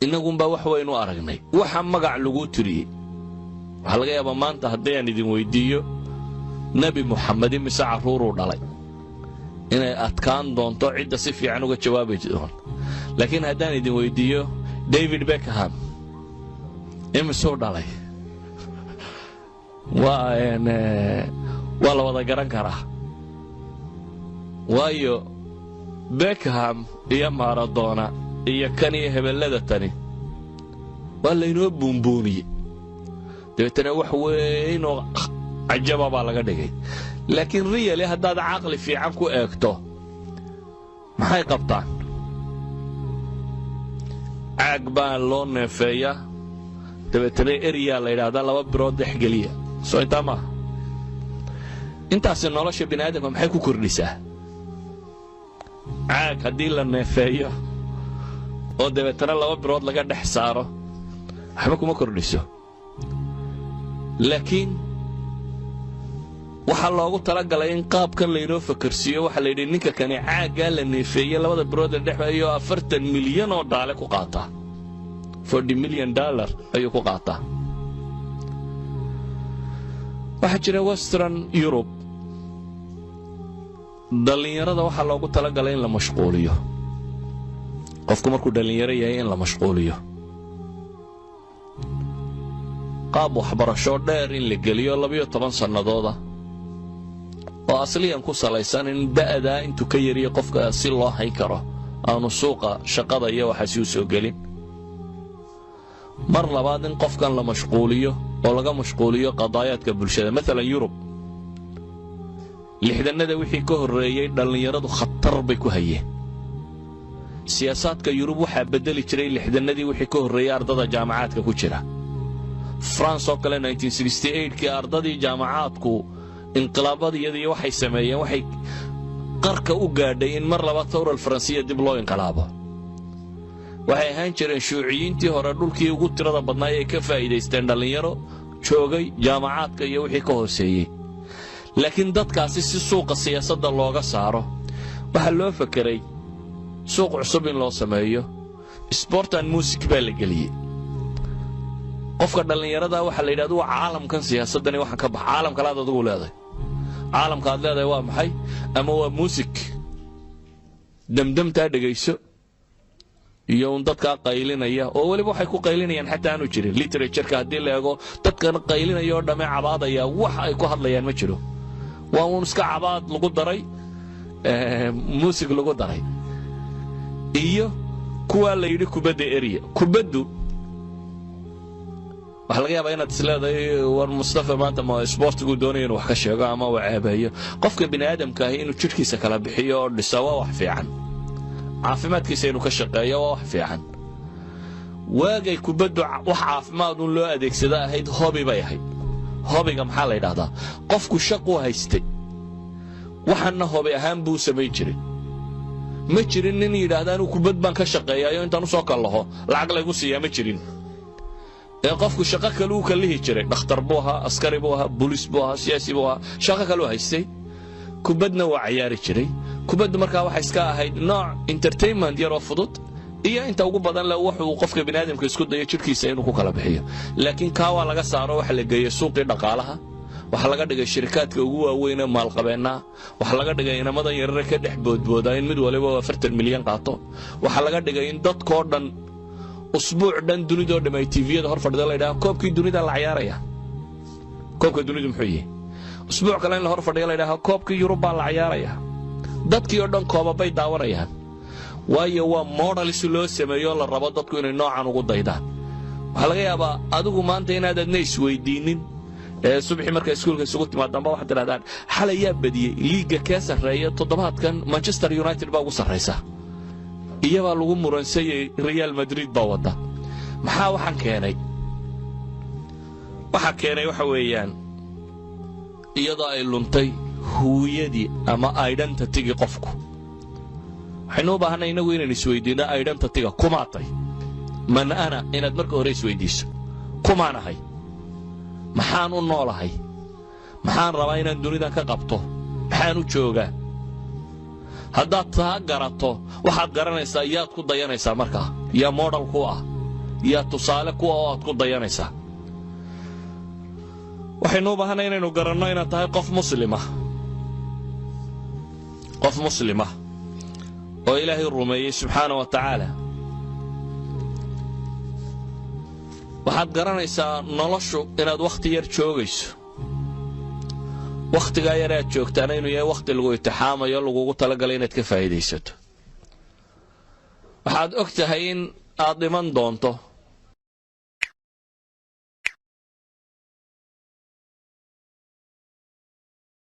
Innagunbaa wax waynu aragnay waxa magac laguu tiriyey. Waxaa laga yaabaa maanta haddii aan idin weyddiiyo Nebi Muxamed imise carruuruu dhalay, inay adkaan doonto cidda si fiican uga jawaabi doonto. Laakiin haddaan idin weyddiiyo David Beckham imisuu dhalay, waa la wada garan karaa, waayo Beckham iyo Maradona iyo kan iyo hebellada tani waa laynoo buunbuuniyey, dabeetana wax weynoo cajaba baa laga dhigay. Laakiin really, haddaad caqli fiican ku eegto, maxay qabtaan? Caag baa loo neefeeyaa, dabeetana eryaa la yidhaahdaa, laba birood dhexgeliya. Soo intaa maaha? Intaasi nolosha bini aadamka maxay ku kordhisaa? Caag haddii la neefeeyo oo dabeetana laba birood laga dhex saaro, waxba kuma kordhiso. Laakiin waxaa loogu talagalay in qaabkan laynoo fakarsiiyo. Waxaa la yidhi ninka kani caaggaa la neefeeye, labada birood la dhex ayuu 40 milyan oo dhaale ku qaataa, $40 million ayuu ku qaataa. Waxaa jira Western Europe, dhallinyarada waxaa loogu talagalay in la mashquuliyo. Qofku markuu dhallinyaro yahay in la mashquuliyo, qaab waxbarasho dheer in la geliyo, 12 sannadooda, oo asliyan ku salaysan in da'daa intuu ka yariyo qofka si loo hayn karo, aanu suuqa shaqada iyo waxaasi u soo gelin. Mar labaad, in qofkan la mashquuliyo oo laga mashquuliyo qadaayaadka bulshada. Maalan Yurub 60-nada wixii ka horreeyey, dhallinyaradu khatar bay ku hayeen. Siyaasaadka Yurub waxaa beddeli jiray 60-nadii wixii ka horreeyey ardada jaamacaadka ku jira. France oo kale, kii ardadii jaamacaadku inqilaabadiyadii waxay sameeyeen, waxay qarka u gaadhay in mar laba thawra alfaransiya dib loo inqilaabo. Waxay ahaan jireen shuuciyiintii hore dhulkii ugu tirada badnaa ay ka faa'iidaysteen dhallinyaro joogay jaamacaadka iyo wixii ka hooseeyey. Laakiin dadkaasi si suuqa siyaasadda looga saaro, waxaa loo fakeray suuq cusub in loo sameeyo. Sport and music baa la geliyey. Qofka dhallinyarada waxaa la yidhahda, waa caalamkan siyaasaddani waxaan ka bax, caalam kalaad adigu leedahay. Caalamka aad leedahay waa maxay? Ama waa muusik demdemtaa dhegayso iyo un dadkaa qaylinaya, oo weliba waxay ku qaylinayaan xataa aanu jirin. Literatureka haddii la eego, dadkan qaylinaya oo dhamme cabaadaya, wax ay ku hadlayaan ma jiro. Waa uun iska cabaad lagu daray muusig lagu daray. Iyo kuwaa la yidhi kubadda erya. Kubaddu waxaa laga yaabaa inaad isleedahay, war Mustafa maanta ma isboortiguu doonaya inuu wax ka sheego ama uu ceebeeyo. Qofka bini aadamka ahi inuu jidhkiisa kala bixiyo oo dhisa waa wax fiican, caafimaadkiisa inuu ka shaqeeyo waa wax fiican. Waagay kubaddu wax caafimaad un loo adeegsada ahayd, hobby bay ahayd. Hobbyga maxaa la yidhahdaa? Qofku shaquu haystay, waxaana hobby ahaan buu samayn jiray. Ma jirin nin yidhaahda anuu kubad baan ka shaqeeyaayo intaan usoo kallaho lacag laygu siiyaa, ma jirin. Ee qofku shaqo kale uu kallihi jiray: dhakhtar buu ahaa, askari buu ahaa, booliis buu ahaa, siyaasi buu ahaa, shaqo kaleu haystay, kubadna waa cayaari jiray. Kubaddu markaa waxay iska ahayd nooc entertainment yaroo fudud, iyo inta ugu badan le wuxuu qofka biniaadamka isku dayo jidhkiisa inuu ku kala bixiyo. Laakiin kaa waa laga saaro, waxa la geeyey suuqii dhaqaalaha. Waxaa laga dhigay shirikaadka ugu waaweyn ee maalqabeennaa. Waxaa laga dhigay inamadan yarare ka dhex boodboodaa in mid waliba 40 milyan qaato. Waxaa laga dhigay in dadkoo dhan usbuuc dhan dunidoo dham ay TV-yada hor fadhida, la yidhaha koobkii dunida la cayaaraya. Koobka dunidu muxuu yihi? Usbuuc kale in la hor fadhiya, la yidhaha koobkii Yurub baa la cayaaraya. Dadkii oo dhan koobabay daawanayaan, waayo waa models loo sameeyo la rabo dadku inay noocan ugu daydaan. Waxaa laga yaabaa adigu maanta inaad adna isweydiinin. Ee subaxii markay iskuulka isugu timaadaanba waxaad tidhahdaan, xalay yaa badiyey? Liiga kee sarreeya toddobaadkan? Manchester United baa ugu sarraysa, iyabaa lagu muransayey, Real Madrid baa wadda. Maxaa waxaan keenay? Waxaa keenay waxa weeyaan iyadoo ay luntay huwiyadii ama identitygii qofku. Waxaynu u baahanay innagu inaynu isweydiinno identityga. Kumaatay? Man ana? Inaad marka hore isweydiiso, kumaan ahay? Maxaan u noolahay? Maxaan rabaa inaan dunidan ka qabto? Maxaan u joogaa? Haddaad taa garato, waxaad garanaysaa yaad ku dayanaysaa markaa, yaa model ku ah. Yaa tusaale kuwa oo aad ku dayanaysaa? Waxaynu u baahanay inaynu garanno inaad tahay qof muslima, qof muslima oo Ilaahay rumeeyey subxaana wa tacaala. Waxaad garanaysaa noloshu inaad wakhti yar joogayso, wakhtigaa yar aad joogtaana inuu yahay wakhti lagu itixaamayo, lagugu talagalay inaad ka faa'iidaysato. Waxaad og tahay in aad dhiman doonto.